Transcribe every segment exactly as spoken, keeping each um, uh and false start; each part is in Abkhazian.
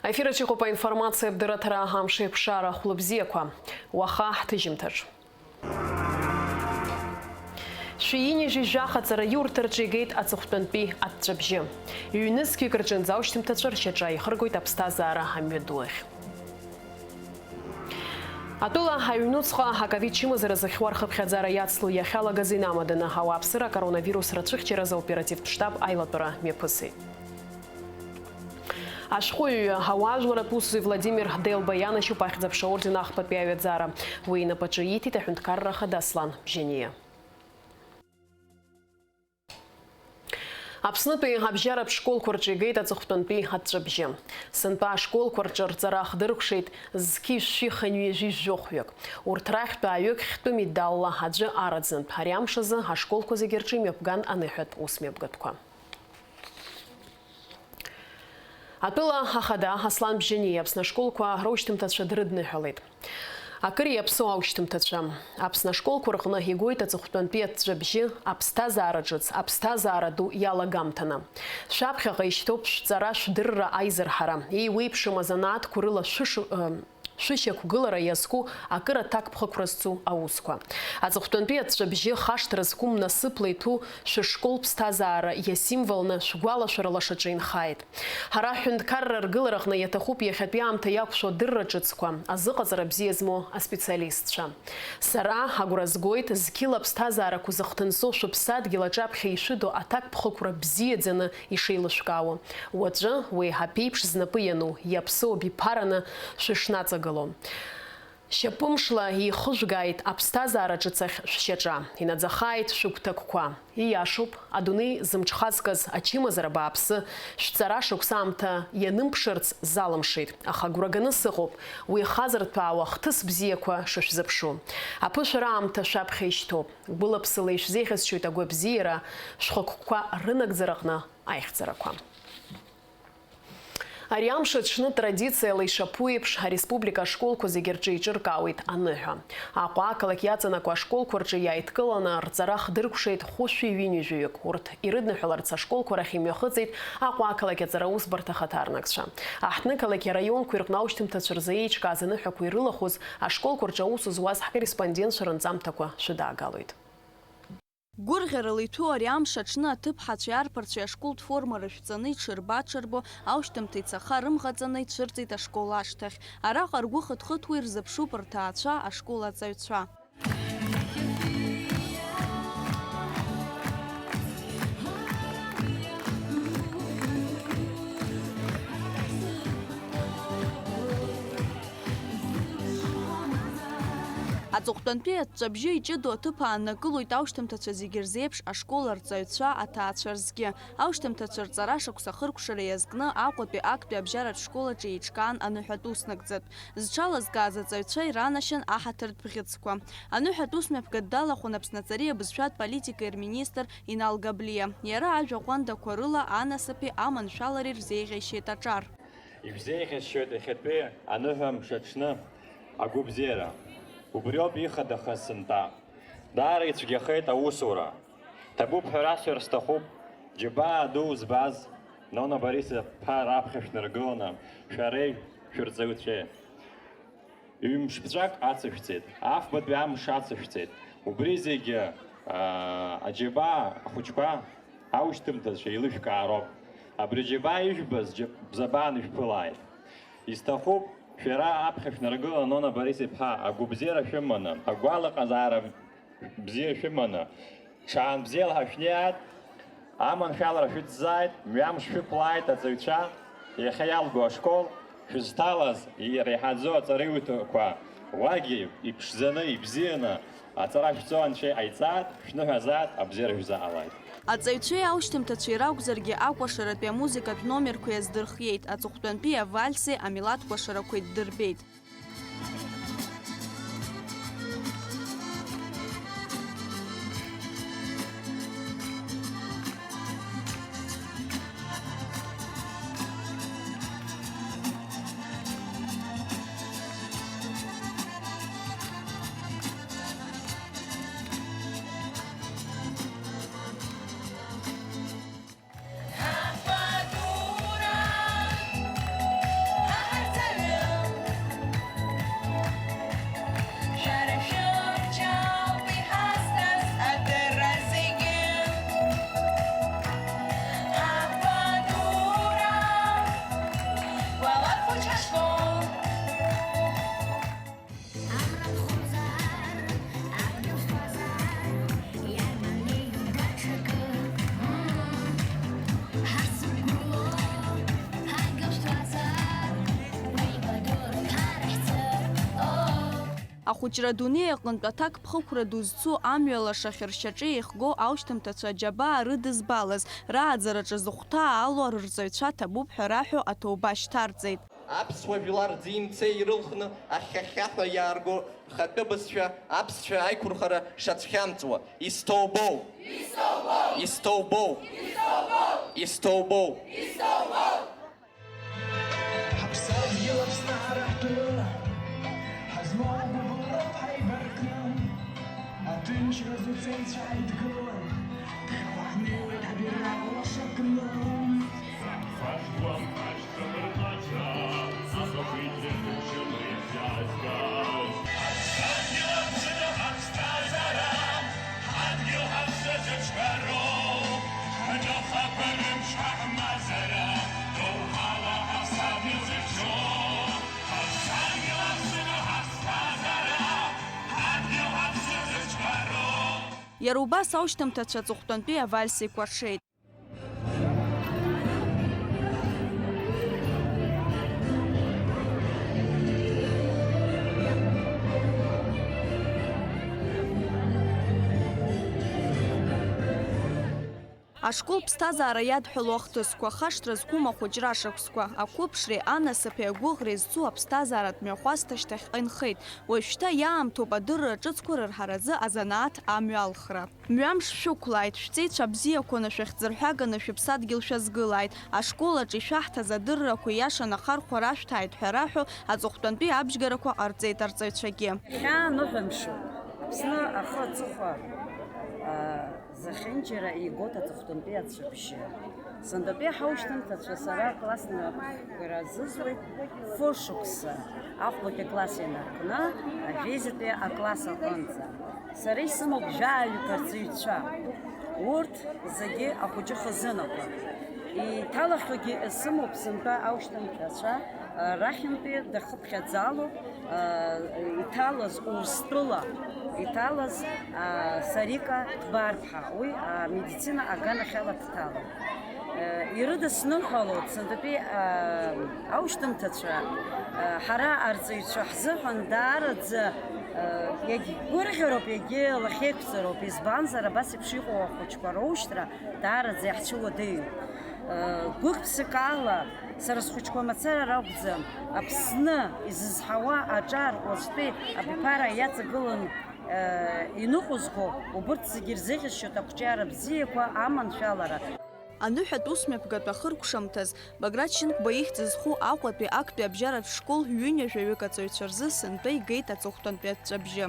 Аефир аҿы иҟоуп аинформациатә дырраҭара «Амш еиқәшара», хәлыбзиақәа. Уаха ҳҭыжьымҭаҿ. Шәи ҩынҩажәи жәаха ҵараиурҭаҿы игеит аҵыхәтәантәи аҵәҵәабжьы. Ҩнызқьҩык рҿынӡа аушьҭымҭацәа ршьаҿа ихыргоит аԥсҭазаара амҩаду ахь. Атәыла аҩнуҵҟа аковид чымазара зыхьуа рхыԥхьаӡара иацло иахьалагаз инамаданы, ауааԥсыра акоронавирус рацәыхьчаразы аоперативтә штаб аилатәара мҩаԥысит. Ашәҟәыҩҩы, ауаажәларратә усзуҩ Владимир Делба ианашьоуп Ахьӡ-аԥша аорден ахԥатәи аҩаӡара. Уи инапаҿы ииҭеит аҳәынҭқарра ахада Аслан Бжьаниа. Аԥснытәи абжьаратә школқәа рҿы игеит аҵыхәтәантәи аҵәҵәабжьы. Сынтәа ашколқәа рҿы рҵара ахдыркәшеит зқьи жәшәи хынҩажәи жәохәҩык. Урҭ рахьтә ааҩык хьтәы медалла аӡәы араӡынтә. Ари амш азы ашколқәа зегьы рҿы имҩаԥган аныҳәатә усмҩаԥгатәқәа. Атәыла ахада Аслан Бжьаниа Аԥсны ашколқәа раушьҭымҭацәа дрыдныҳәалеит. Акыр иаԥсоу аушьҭымҭацәа. Аԥсны ашколқәа рҟны игоит аҵыхәтәантәи аҵәҵәабжьы, аԥсҭазаара ҿыц, аԥсҭазаара ду иалагамҭаны. Шәаԥхьаҟа ишьҭоуп шәҵара, шәдырра, аизырҳара, еиуеиԥшым азанааҭқәа рыла шәыш-, ы, шәышьақәгылара иазку акыр аҭакԥхықәра зцу аусқәа. Аҵыхәтәантәи аҵәҵәабжьы хашҭра зқәым насыԥла иҭәу шәышкол ԥсҭазаара иасимволны шәгәалашәара лашаҿы инхааит. Ҳара ҳҳәынҭқарра аргылараҟны иаҭахуп иахьатәи аамҭа иақәшәо адырра ҿыцқәа, азыҟаҵара бзиа змоу аспециалистцәа. Сара агәра згоит, зқьыла аԥсҭазаарақәа зыхҭынҵоу шәыԥсадгьыл аҿаԥхьа ишәыдо аҭакԥхықәра бзиаӡаны ишеилышәкаауа. Уаҵәы уеиҳа ԥеиԥш знапы иану, иаԥсоу абиԥараны шәышнаҵагыло. Шьапымшла еихыжәгааит аԥсҭазаара ҿыц ахь шәшьаҿа, инаӡахааит шәыгәҭакқәа. Ииашоуп, адунеи зымҽхазкыз ачымазара бааԥсы шәҵара шықәс аамҭа ианымԥшырц залымшеит, аха агәра ганы сыҟоуп, уи хазырҭәаауа хҭыс бзиақәа шышәзыԥшу. Аԥышәара аамҭа шәаԥхьа ишьҭоуп, гәыла-ԥсыла ишәзеиӷьасшьоит агәабзиара, шәхықәкқәа рынагӡараҟны аихьӡарақәа. Ари амш аҽны традициала ишаԥу еиԥш, ареспублика ашколқәа зегьы рҿы еиҿыркаауеит аныҳәа. Аҟәа ақалақь иаҵанакуа ашколқәа рҿы иааидкыланы рҵара хдыркәшеит хәышәи ҩынҩажәаҩык. Урҭ ирыдныҳәаларц ашколқәа рахь имҩахыҵит Аҟәа ақалақь аҵара усбарҭа ахаҭарнакцәа. Аҳҭнықалақь араионқәеи рҟны аушьҭымҭацәа рзы еиҿкааз аныҳәақәа ирылахәыз ашколқәа рҿы аус зуаз ҳкорреспондентцәа рынҵамҭақәа шәыдаагалоит. Гәырӷьарала иҭәу ари амш аҽны аҭыԥҳацәеи арԥарцәеи ашколтә форма рышәҵаны иҽырба-ҽырбо, аушьҭымҭа ицаха рымӷаҵаны ицәырҵит ашкол ашҭахь. Араҟа ргәы хыҭ-хыҭуа ирзыԥшуп рҭаацәа, ашкол аҵаҩцәа. Аҵыхәтәантәи аҵәҵәабжьы иҷыдоу аҭыԥ ааннакылоит аушьҭымҭацәа зегьы рзеиԥш ашкол арҵаҩцәа, аҭаацәа рзгьы. Аушьҭымҭацәа рҵара шықәса ахыркәшара иазкны Аҟәатәи актәи абжьаратә школ аҿы еиҿкаан аныҳәатә уснагӡатә. Зҽалазкааз аҵаҩцәа иранашьан аҳаҭыртә бӷьыцқәа. Аныҳәатә усмҩаԥгатә далахәын Аԥсны аҵареи абызшәатә политикеи рминистр Инал Габлиа. Иара ажәа ҟәандақәа рыла анасыԥи аманшәалареи рзеиӷьеишьеит аҿар. Ишәзеиӷьасшьоит иахьатәи аныҳәа мшаҽны агәыбзиара. Убриоуп ихадахаз сынтәа. Даара ицәгьахеит аусура. Ҭабуп ҳәа расҳәар сҭахуп, џьабаа ду збаз Нона Борис-иԥа раԥхьа шәнаргыланы, шәареи шәырҵаҩцәеи. Ҩымш-ԥҵәак ацышәҵеит, афбатәи амш ацышәҵеит. Убри зегьы, аа, аџьабаа ахәыҷқәа аушьҭымҭацәа еилышәкаароуп. Абри аџьабаа ижәбаз џьа-, бзабаан ишәԥылааит. Исҭахуп, шәара аԥхьа шәнаргыланы Нона Борис-иԥа агәыбзиара шәыманы, агәалаҟазаара бзиа шәыманы, ҽаанбзиала ҳашәнеиааит, аманшәалара шәыцзааит, мҩамш шәықәлааит аҵаҩцәа, иахьа иалго ашкол шәызҭалаз иреиҳаӡоу аҵараиурҭақәа уагьы иԥшӡаны, ибзианы аҵара шәҵо анцәа иҟаиҵааит, шәныҳәазааит, абзиара шәзаалааит. Аҵаҩцәеи аушьҭымҭацәеи ракәзаргьы акәашаратәи амузыкатә номерқәа иаздырхиеит, аҵыхәтәантәи авальси амилаҭ кәашарақәеи ддырбеит. Ахәыҷра адунеи аҟынтә аҭакԥхықәра ду зцу амҩа лашахь ршьаҿа еихго аушьҭымҭацәа аџьабаа рыдызбалаз, рааӡараҿы зыхәҭаа алоу рырҵаҩцәа ҭабуп ҳәа раҳәо аҭоуба шьҭарҵеит. Аԥсуа жәлар рӡи-мцеи ирылхны ахьхьа-хьхьаҳәа иаарго рхатәы бызшәа аԥсшәа аиқәырхара шацәхьамҵуа, исҭоубоу! Исҭоубоу! Исҭоубоу! Ҳаԥсадгьыл аԥсҭазаара ҳтәы, ҳазмоу гәыбылроуп ҳаибаркны, аҭынчразы цеицәа ҳаидгылан, ԥхьаҟа ҳнеиуеит ҳбираҟ лашакны. Ҳаԥсадгьыл аԥсны ҳаԥсҭазаара, ҳадгьыл ҳаԥсы зыҽҳәароуп, ҳаныхақәа рымч ҳаҳмазара, доуҳала ҳаԥсадгьыл зыхьчо. Ҳаԥсадгьыл аԥсны ҳаԥсҭазаара, ҳадгьыл ҳаԥсы зыҽҳәароуп. Иара убас аушьҭымҭацәа аҵыхәтәантәи авальс еикәаҽеит. Ашкол ԥсҭазаара иадҳәалоу ахҭысқәа, хашҭра зқәым ахәыҷра ашықәсқәа, ақәыԥшреи анасыԥи агәыӷреи зцу аԥсҭазааратә мҩахәасҭа шьҭахьҟа инхеит. Уажәшьҭа иаамҭоуп адырра ҿыцқәа рырҳаразы азанааҭ амҩа алхра. Мҩамш шәықәлааит, шәҵеицәа бзиақәа нашәыхьӡырҳәаганы шәыԥсадгьыл шәазгылааит. Ашкол аҿы ишәаҳҭаз адыррақәа ииашаны ахархәара ашәҭааит ҳәа раҳәо, аҵыхәтәантәи абжьгарақәа ҟарҵеит арҵаҩцәагьы. Иахьа аныҳәамшоуп. Аԥсны ахы аҵыхәа, аа, зехьынџьара игоит аҵыхәтәантәи ацәыбжьы. Сынтәатәи ҳаушьҭымҭацәа сара аклассны аԥхгара азызуеит фышықәса, ахәбатәи акласс ианаркны, ажәеизатәи акласс аҟынӡа. Сара исымоуп жәаҩык арҵаҩцәа. Урҭ зегьы ахәыҷы хазынақәа. Иҭалахьоугьы сымоуп сынтәа аушьҭымҭацәа, рахьынтәи дахыԥхьаӡало, иҭалаз Урыстәыла, иҭалаз, Сарика Ҭбарԥҳа, уи амедицина аганахьала дҭалан. Ирыдысныҳәалоит сынтәатәи, аушьҭымҭацәа, ҳара арҵаҩцәа ҳзыҳәан даараӡа, егьгәырӷьароуп, егьлахьеиқәҵароуп, избанзар, абас еиԥш иҟоу ахәыҷқәа роушьҭра даараӡа иаҳцәыуадаҩуп. Гәык-ԥсыкала сара схәыҷқәа мацара ракәӡам, Аԥсны изызҳауа аҿар уаҵәтәи абиԥара иаҵагылан иныҟәызго, убырҭ зегьы ирзеиӷьасшьоит ақәҿиара бзиақәа аманшәалара. Аныҳәатә усмҩаԥгатә ахыркәшамҭаз, Баграт Шьынқәба ихьӡ зху Аҟәатәи актәи абжьаратә школ ҩынҩажәаҩык аҵаҩцәа рзы сынтәа игеит аҵыхәтәантәи аҵәҵәабжьы.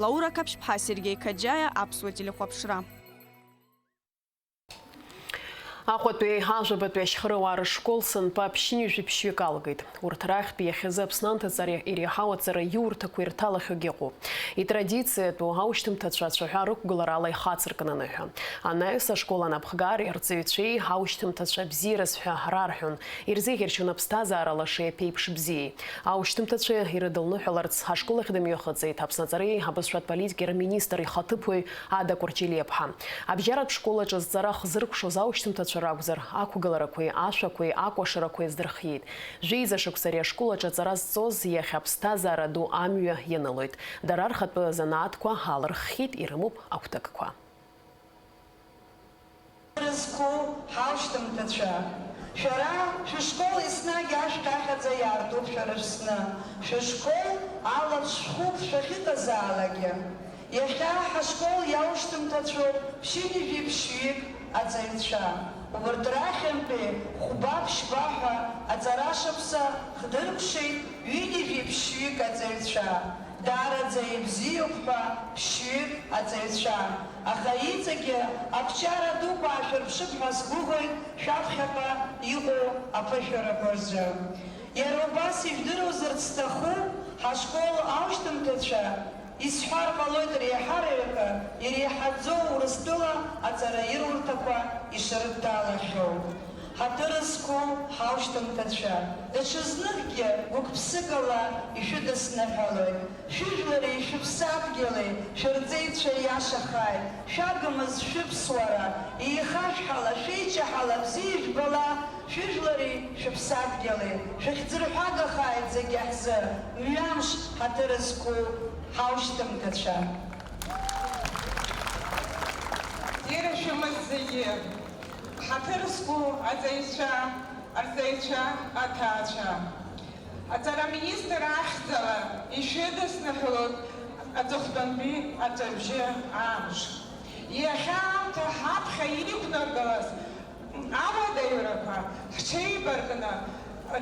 Лаура Қаԥшьԥҳа, Сергеи Қаџьаиа, Аԥсуа телехәаԥшра. Аҟәатәи Ажәабатәи ашьхаруаа рышкол сынтәа ԥшьынҩажәи ԥшьҩык алгеит. Урҭ рахьтә иахьазы Аԥсны анҭыҵ ари иреиҳау аҵараиурҭақәа ирҭалахьоугьы ыҟоуп. Итрадициатәу аушьҭымҭацәа ацәаҳәа рықәгыларала ихацыркын аныҳәа. Анаҩс ашкол анапхгареи арҵаҩцәеи аушьҭымҭацәа бзиараз ҳәа рарҳәон, ирзеиӷьаршьон аԥсҭазаара лашеи аԥеиԥш бзиеи. Аушьҭымҭацәа ирыдылныҳәаларц ашкол ахь дымҩахыҵит Аԥсны аҵареи абызшәатә политикеи рминистр ихаҭыԥуаҩ Ада Кәарҷелиаԥҳа. Абжьаратә школ аҿы зҵара хзыркәшоз аушьҭымҭацәа ракәзар, ақәгыларақәеи ашәақәеи акәашарақәеи здырхиеит. Жәеиза шықәса ари ашкол аҿы аҵара зҵоз иахьа аԥсҭазаара ду амҩа ианылоит. Дара рхатәы занааҭқәа алырххьеит, ирымоуп агәҭакқәа. Рызқәу ҳаушьҭымҭацәа, шәара шәышкол еснагь ашәҭ ахьаӡа иаартуп шәара шәзы. Шәышкол алаԥш шәхуп шәахьыҟазаалакгьы. Иахьа ҳашкол иаушьҭымҭацәоуп ԥшьынҩажәи ԥшьҩык аҵаҩцәа. Убарҭ рахьынтәи хәба-ԥшьба ҳәа аҵара шықәса хдыркәшеит ҩынҩажәи ԥшьҩык аҵаҩцәа. Даараӡа ибзиоуп ҳәа ԥшьҩык аҵаҩцәа. Аха иҵегьы ақәҿиара дуқәа аашәырԥшып ҳәа сгәыӷуеит шәаԥхьаҟа иҟоу аԥышәарақәа рзы. Иара убас ижәдыруазарц сҭахуп, ҳашкол аушьҭымҭацәа, исҳәар ҟалоит реиҳараҩык, иреиҳаӡоу Урыстәыла аҵараиурҭақәа ишрыдҭалахьоу. Ҳаҭыр зқәу ҳаушьҭымҭацәа, даҽазныкгьы гәык-ԥсыкала ишәыдысныҳәалоит. Шәыжәлари шәыԥсадгьыли шәырҵеицәа иашахааит, шәагымыз шәыԥсуара, еихашәҳала, шәеиҷаҳала, бзиа жәбала, Шәыжәлари шәыԥсадгьыли шәахьӡырҳәагахааит зегьы ҳзы, мҩамш ҳаҭыр зқәу ҳаушьҭымҭацәа. Ира шәымаз зегьы, ҳаҭыр зқәу аҵаҩцәа, арҵаҩцәа, аҭаацәа. Аҵара аминистр ахьӡала ишәыдысныҳәалоит аҵыхәтәантәи аҵәабжьы амш. Иахьа аамҭа ҳаԥхьа иқәнаргылаз ауадаҩрақәа ҳҽеибаркны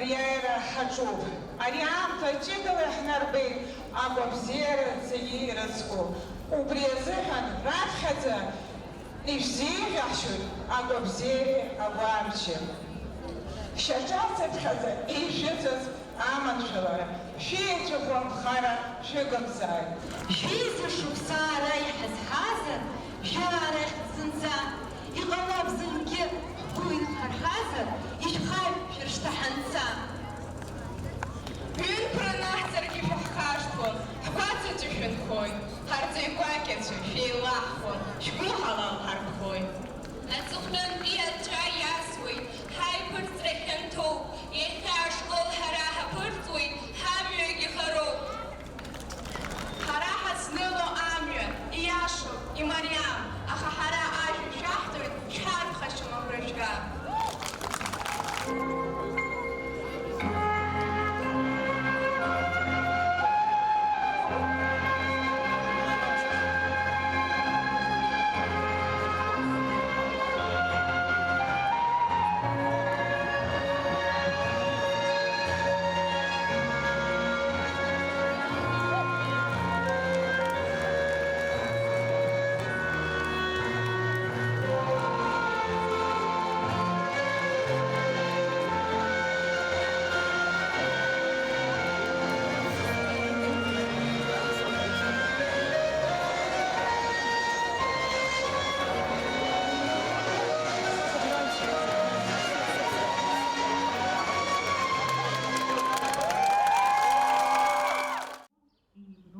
риааира ҳаҿуп. Ари аамҭа ҷыдала иаҳнарбеит агәабзиара зегьы ирыцку. Убри азыҳәан раԥхьаӡа ишәзеиӷьаҳшьоит агәабзиареи агәамчи. Шьаҿацыԥхьаӡа ишәыцыз аманшәалара, шәеицәахо анхара шәыгымзааит. Жәеиза шықәса ара иҳазҳазар, жәаа рахь зынӡа, иҟалап зынгьы ҳгәы инхарҳазар, ишәхаҩ шәыршьҭаҳанца. Ҩынтә ранаҳҵаргьы шәаҳхашҭуам, ҳгәаҵаҿы шәынхоит, ҳарҵаҩ гәакьацәа шәеилаҳхуам, шәгәы ҳалал ҳарԥхоит. Аҵыхәтәантәи аҵәа иасуеит, ҳаиԥырҵра хьанҭоуп, иахьа ашкол ҳара ҳаԥырҵуеит, ҳамҩагьы хароуп. Ҳара ҳазныло амҩа, ииашоуп, имариам, аха ҳара ажәа шәаҳҭоит, шәҳарԥхашьом агәра жәга.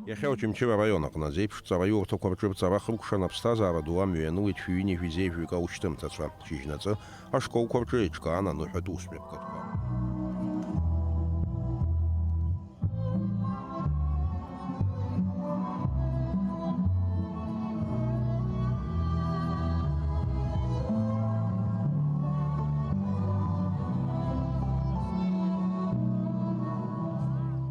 Иахьа Очамчыра араион аҟны азеиԥш ҵараиурҭақәа рҿы рҵара хыркәшан аԥсҭазаара ду амҩа ианылеит шәи ҩынҩажәи зеижәҩык аушьҭымҭацәа. Шьыжьнаҵы ашколқәа рҿы еиҿкаан аныҳәатә усмҩаԥгатәқәа.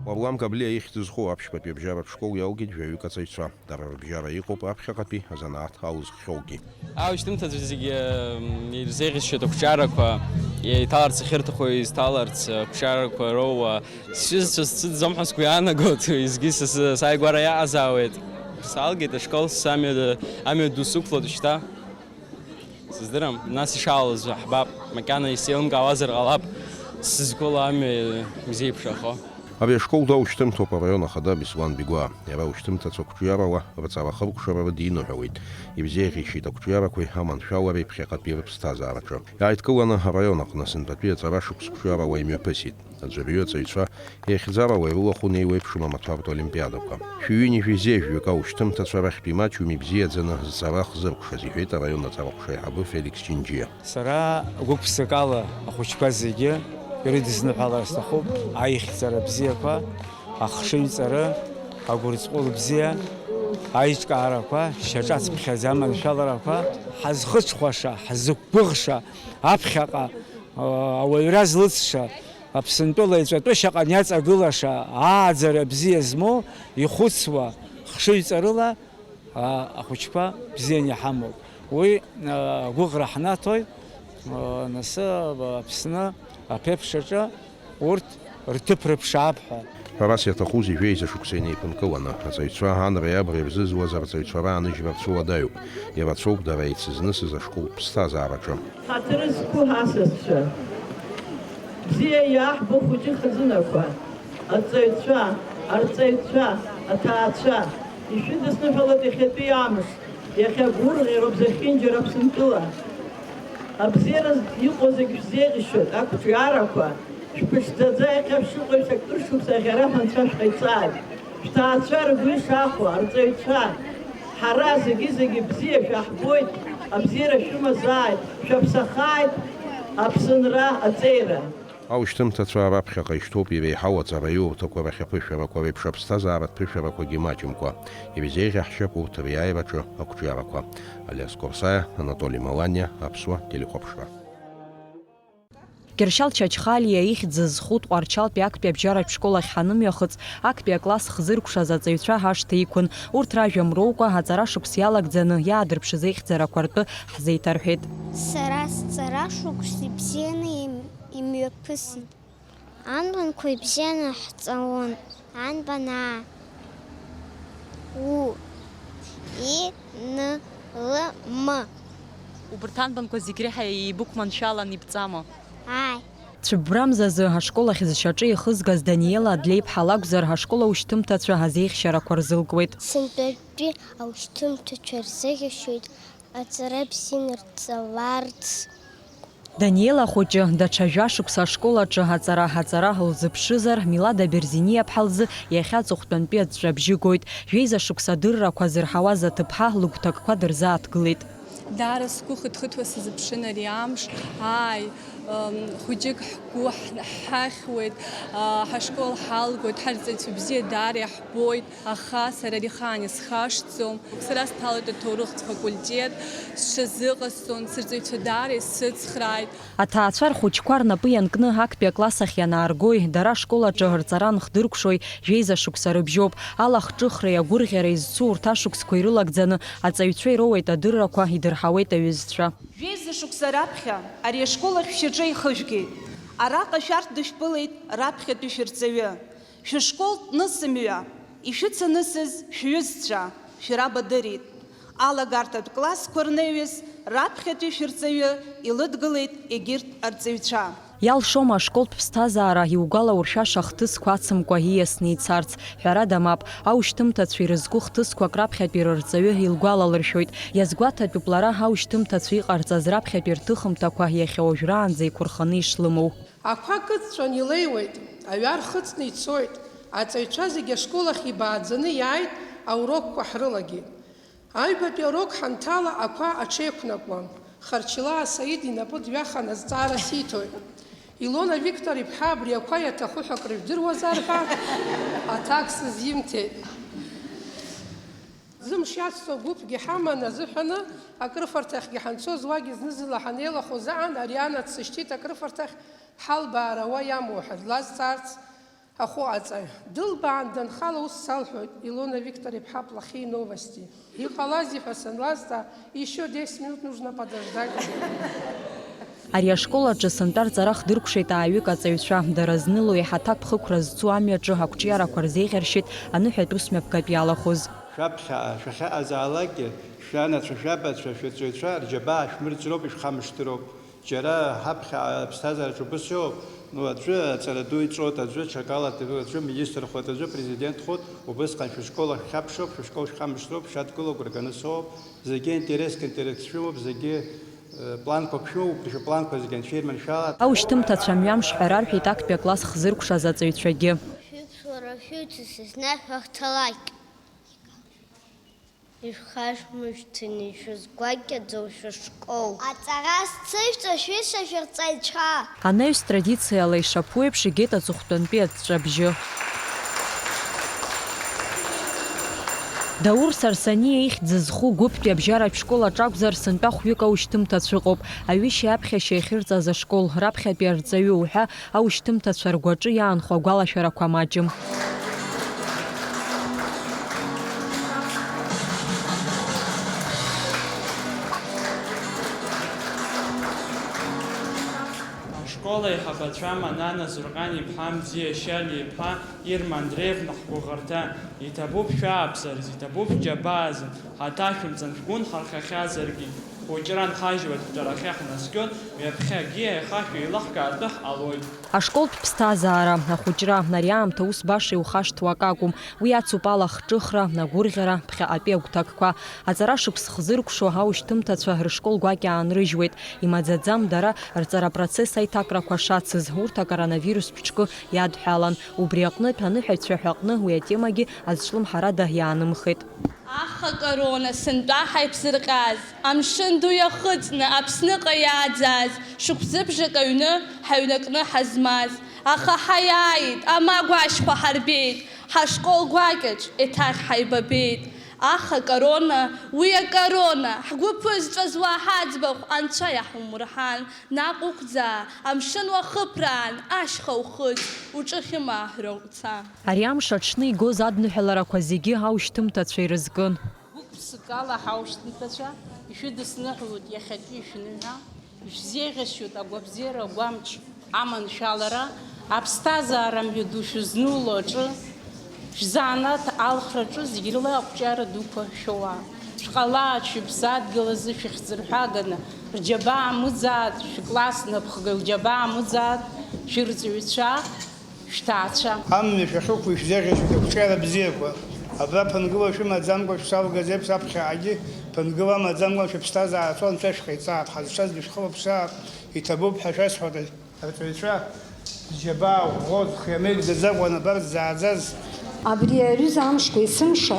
Уарлам Каблиа ихьӡ зху аԥшьбатәи абжьаратә школ иалгеит жәаҩык аҵаҩцәа. Дара рыбжьара иҟоуп аԥхьаҟатәи азанааҭ алызххьоугьы. Аушьҭымҭацәа зегьы, м, ирзеиӷьасшьоит ақәҿиарақәа, еиҭаларц ахьырҭаху изҭаларц, ақәҿиарақәа роуа. Сҩызцәа сцәыӡӡом ҳәа сгәы иаанагоит, уеизгьы са, са, сааигәара иаҟазаауеит. Салгеит ашкол, самҩа, амҩа ду сықәлоит шьҭа. Сыздырам, нас ишаалаз ҳбап, макьана исеилымкаауазар ҟалап, сызқәыло амҩа изеиԥшрахо. Абри ашкол ду аушьҭымҭоуп араион ахада Беслан Бигәаа. Иара аушьҭымҭацәа қәҿиарала рҵара хыркәшара рыдиныҳәалеит. Ибзеиӷьеишьеит ақәҿиарақәеи аманшәалареи ԥхьаҟатәи рыԥсҭазаараҿы. Иааидкыланы араион аҟны сынтәатәи аҵара шықәс қәҿиарала имҩаԥысит. Аӡәырҩы аҵаҩцәа еихьӡарала ирылахәын еиуеиԥшым амаҭәартә олимпиадақәа. Шәи ҩынҩажәи зеижәҩык аушьҭымҭацәа рахьтә имаҷҩым ибзиаӡаны зҵара ахзыркәшаз, иҳәеит араион аҵара ҟәша аиҳабы Феликс Ҷынџьиа. Сара гәык-ԥсыкала ахәыҷқәа зегьы ирыдысныҳәалар сҭахуп аихьӡара бзиақәа, ахшыҩҵары, агәырҵҟәыл бзиа, аиҿкаарақәа, шьаҿацыԥхьаӡа аманшәаларақәа, ҳазхыҽхәаша, ҳзықәгәыӷша, аԥхьаҟа, ауаҩра злыҵша, Аԥсынтәыла иҵәатәышьаҟны иаҵагылаша, ааӡара бзиа змоу, ихәыцуа, хшыҩҵарыла, а, ахәыҷқәа бзианы иҳамоуп. Уи, а, агәыӷра ҳнаҭоит, а, нас, а, Аԥсны аԥеиԥш аҿы урҭ рҭыԥ рыԥшаап ҳәа. Ҳәарас иаҭахузеи, жәеиза шықәса инеиԥынкыланы, аҵаҩцәа анреи абреи рзызуаз арҵаҩцәа рааныжьра рцәыуадаҩуп. Ирацәоуп дара еицызнысыз ашколтә ԥсҭазаараҿы. Ҳаҭыр зқәу ҳасасцәа, бзиа иаҳбо хәыҷы хазынақәа, аҵаҩцәа, арҵаҩцәа, аҭаацәа, ишәыдысныҳәалоит иахьатәи амш, иахьа гәырӷьароуп зехьынџьара Аԥсынтәыла. Абзиара иҟоу зегь шәзеиӷьшьоит, ақәҿиарақәа, шәԥышӡаӡа иахьа шәшыҟоу еиԥш акыр шықәса аӷьараҳәа анцәа шәҟаиҵааит. Шәҭаацәа ргәы ишахәо, арҵаҩцәа, ҳара зегьы-зегьы бзиа шәаҳбоит, абзиара шәымазааит, шәаԥсахааит, Аԥсынра аҵеира. Аушьҭымҭацәа раԥхьаҟа ишьҭоуп иреиҳау аҵараиурҭақәа рахь аԥышәарақәа реиԥш аԥсҭазааратә ԥышәарақәагьы маҷымкәа. Ирзеиӷьаҳшьап урҭ ари аиараҿы ақәҿиарақәа. Алиас Қорсаиа, Анатоли Маланиа, Аԥсуа телехәаԥшра. Кьыршьал Чачхалиа ихьӡ зху Тҟәарчалтәи актәи абжьаратә школ ахь ҳанымҩахыҵ, актәи акласс хзыркәшаз аҵаҩцәа ҳашҭа иқәын. Урҭ ражәа мроукәа, аҵара шықәс иалагӡаны иаадырԥшыз аихьӡарақәа ртәы ҳзеиҭарҳәеит. Сара сҵара шықәс ибзианы имҩаԥысит. Анбанқәа ибзианы ҳҵалон, анбан аа, у, и, н, л, м. Убырҭ анбанқәа зегь реиҳа еибықәманшәалан ибҵама? Ааи. Цәыббрамзазы ашкол ахь зшьаҿа ихызгаз Даниела Адлеиԥҳа лакәзар, ашкол аушьҭымҭацәа азеиӷьшьарақәа рзылкуеит. Сынтәатәи аушьҭымҭацәа рзеиӷьашьоит аҵара бзианы рҵаларц. Даниела хәыҷы даҽа жәа шықәса ашкол аҿы аҵара, аҵара лзыԥшызар, Милада Берзиниаԥҳа лзы иахьа аҵыхәтәантәи аҵәҵәабжьы гоит. Жәеиза шықәса адыррақәа зырҳауаз аҭыԥҳа лыгәҭакқәа дырзааҭгылеит. Даара сгәы хыҭхыҭуа сазыԥшын ари амш. Ааи, м, хәыҷык ҳгәы ҳ-, ҳахьуеит, а, ҳашкол ҳалгоит, ҳарҵаҩцәа бзиа даара иаҳбоит. Аха сара ари ахаан исхашҭӡом. Сара сҭалоит аҭоурыхтә факультет, сҽазыҟасҵон, сырҵаҩцәа даара исыцхрааит. Аҭаацәа рхәыҷқәа рнапы ианкны актәи акласс ахь ианааргои, дара ашкол аҿы рҵара анхдыркәшои, жәеиза шықәса рыбжьоуп. Алахҿыхреи агәырӷьареи зцу урҭ ашықәсқәа ирылагӡаны, аҵаҩцәа ироуеит адыррақәа, идырҳауеит аҩызцәа. Жәеиза шықәса раԥхьа ари ашкол ахь шәшьаҿа ихыжәгеит. Араҟа шәарҭ дышәԥылеит раԥхьатәи шәырҵаҩы. Шәышколтә нысымҩа ишәыцанысыз шәҩызцәа шәара бадырит. Алагарҭатә классқәа рнаҩыс раԥхьатәи шәырҵаҩы илыдгылеит егьырҭ арҵаҩцәа. Иалшома ашколтә ԥсҭазаара иугәалауршәаша хҭысқәа ацымкәа ииасны ицарц? Ҳәарада, мап, аушьҭымҭацәа ирызку хҭысқәак раԥхьатәи рырҵаҩы илгәалалыршәоит. Иазгәаҭатәуп лара аушьҭымҭацәа иҟарҵаз раԥхьатәи рҭыхымҭақәа иахьа уажәраанӡа иқәырханы ишлымоу. Ақәа кыдҵәан илеиуеит, аҩа рхыҵны ицоит, аҵаҩцәа зегьы ашкол ахь ибааӡаны иааит, аурокқәа ҳрылагеит. Аҩбатәи аурок ҳанҭала ақәа аҽеиқәнакуан. Харчилаа Саид инапы дҩахан азҵаара сиҭоит. Илона Виктор-иԥҳа абри ақәа иаҭаху ҳәа акрыжәдыруазар ҳәа аҭак сызимҭеит. Зымш иацҵо гәыԥгьы ҳаман азыҳәаны, акрыфарҭахьгьы ҳанцоз, уагьы зны-зынла ҳанеилахоз аан, ари анаҭ сышьҭит акрыфарҭахь ҳалбаара уа иамоу ҳәа длазҵаарц ахәы аҵаҩ. Дылбаан данхала ус салҳәоит, Илона Виктор-иԥҳа, плохие новости. Иҟалазеи ҳәа санлазҵаа, ещё десять минут нужно подождать. Ари ашкол аҿы сынтәа рҵара хдыркәшеит ааҩык аҵаҩцәа. Дара зныло еиҳа аҭакԥхықәра зцу амҩаҿы ақәҿиарақәа рзеиӷьаршьеит аныҳәатә усмҩаԥгатә иалахәыз. Шәаԥхьаҟа шәахьыҟазаалакгьы, шәанацәа, шәабацәа, шәырҵаҩцәа рџьабаа шәмырӡроуп, ишәхамышҭроуп. Џьара ҳаԥхьаҟа аԥсҭазаараҿы убыс иоуп, ну, аӡәы аҵара ду иҵоит, аӡәы ҽакала, аӡәы министрхоит, аӡәы президентхоит, убысҟан шәышкол ахь шәхьаԥшроуп, шәышкол шәхамышҭроуп, шәадгылоуп, рганыс ыҟоуп, зегьы интереск, интерес шәымоуп, зегьы, э, планқәак шәымоуп, шәыпланқәа зегьы анцәа ирманшәалааит. Аушьҭымҭацәа мҩамш ҳәа рарҳәеит актәи акласс хзыркәшаз аҵаҩцәагьы. Шәыцәара шәыцыз, зны шәахьцалак. Ишәхашәмыршҭын, ишәызгәакьаӡоу шәышкол. Аҵара сцышәҵа шәыша шәырҵаҩцәа! Анаҩс традициала ишаԥу еиԥш игеит аҵыхәтәантәи аҵәҵәабжьы. Даур Сарсаниа ихьӡ зху гәыԥтәи абжьаратә школ аҿы акәзар, сынтәа хәҩык аушьҭымҭацә ыҟоуп. Аҩышьеи аԥхьашьеи ахьырҵаз ашкол, раԥхьатәи арҵаҩы уҳәа, аушьҭымҭацәа ргәаҿы иаанхо агәалашәарақәа маҷым. Ашкол аиҳабацәа Манана Зурҟан-иԥҳа, Мзиа Шьали-иԥҳа, Ирма Андреевна ҳгәыӷырҭа, иҭабуп шәааԥсараз, иҭабуп шәџьабаазы, ҳаҭашәымҵан шәгәы нҳархахьазаргьы, хәыҷра нҳажьуеит, ҳҿарахьы ҳнаскьон, ҩаԥхьагьы аиха шәеилаҳкаартә ҳҟалоит. Ашколтә ԥсҭазаара, ахәыҷра, ари аамҭа ус баша иухашҭуа акакәым, уи ацуп алахҿыхра, агәырӷьара, ԥхьаҟатәи агәҭакқәа. Аҵара шықәс хзыркәшо аушьҭымҭацәа рышкол гәакьа аанрыжьуеит. Имаӡаӡам дара рҵара апроцесс аиҭакрақәа шацыз, урҭ акоронавирус ԥҽкы иадҳәалан. Убри аҟнытә аныҳәаҩцәа ҳәа аҟны уи атемагьы азҿлымҳарада иаанымхеит. Ах, Аха акорона сынтәа ҳаиԥзырҟьаз, амшын ду иахыҵны Аԥсныҟа иааӡаз, шықәсыбжак аҩны ҳаҩнакны ҳазмаз. Аха ҳаиааит, амагә ашьхәа ҳарбеит, ҳашкол гәакьаҿ еиҭах ҳаибабеит. Аха акорона, уи акорона, ҳгәы ԥызҵәаз уа ҳаӡбахә анцәа иаҳумырҳан, наҟ уқәӡаа, амшын уахыԥраан, ашьха ухыҵ, уҿы хьымааҳәра уца. Ари амш аҽны игоз адныҳәаларақәа зегьы аушьҭымҭацәа ирызкын. Гәык-ԥсыкала ҳаушьҭымҭацәа ишәыдысныҳәалоит иахьатәи шәныҳәа, ишәзеиӷьасшьоит агәабзиара агәамч аманшәалара, аԥсҭазаара мҩаду шәызнуло аҿы, шәзанааҭ алхраҿы зегь рыла ақәҿиара дуқәа шәоуа. Шәҟалааит, шәыԥсадгьыл азы шәыхьӡырҳәаганы, рџьабаа мыӡааит, шәкласс напхгаҩ џьабаа мыӡааит, шәырҵаҩцәа. Шәҭаацәа. Амҩа шәахьықәу ишәзеиӷьасшьоит ақәҿиара бзиақәа. Абра ԥынгыла шәымаӡамкәа шәсалгазеиԥш аԥхьаҟагьы ԥынгыла амаӡамкәа шәыԥсҭазаара аҵәы анцәа шәҟаиҵааит, ҳазшаз дышәхылаԥшаап, иҭабуп ҳәа шәасҳәоит, арҵаҩцәа, зџьабаа ӷәӷәоу зхы иамеигӡаӡакәа анапы арҵзааӡаз. Абри аҩыза амшқәа есымша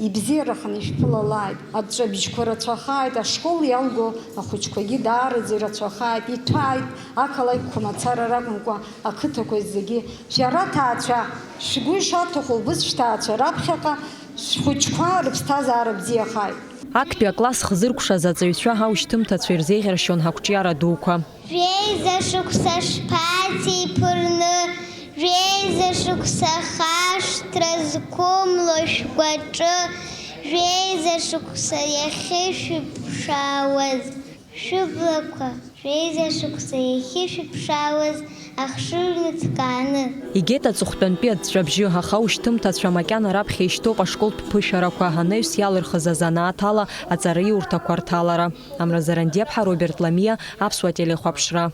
ибзиараханы ишәԥылалааит, аҵәҵәабжьқәа рацәахааит, ашкол иалго ахәыҷқәагьы даараӡа ирацәахааит, иҭәааит, ақалақьқәа мацара ракәымкәа, ақыҭақәа зегьы. Шәара аҭаацәа, шәгәы ишаҭаху лбыз шәҭаацәа раԥхьаҟа шәхәыҷқәа рыԥсҭазаара бзиахааит. Актәи акласс хзыркәшаз аҵаҩцәа ҳаушьҭымҭацәа ирзеиӷьаршьон ҳақәҿиара дуқәа. Жәеиза шықәса шԥацеиԥырны, жәеиза шықәса хашҭра зқәымло шәгәаҿы, жәеиза шықәса иахьышәыԥшаауаз. Шәыблақәа, жәеиза шықәса иахьышәыԥшаауаз ахшыҩ ныҵкааны. Игеит аҵыхәтәантәи аҵәҵәабжьы, аха аушьҭымҭацәа макьана раԥхьа ишьҭоуп ашколтә ԥышәарақәа, анаҩс иалырхыз азанааҭ ала аҵараиурҭақәа рҭалара. Амра Зарандиаԥҳа, Роберт Ламиа, Аԥсуа телехәаԥшра.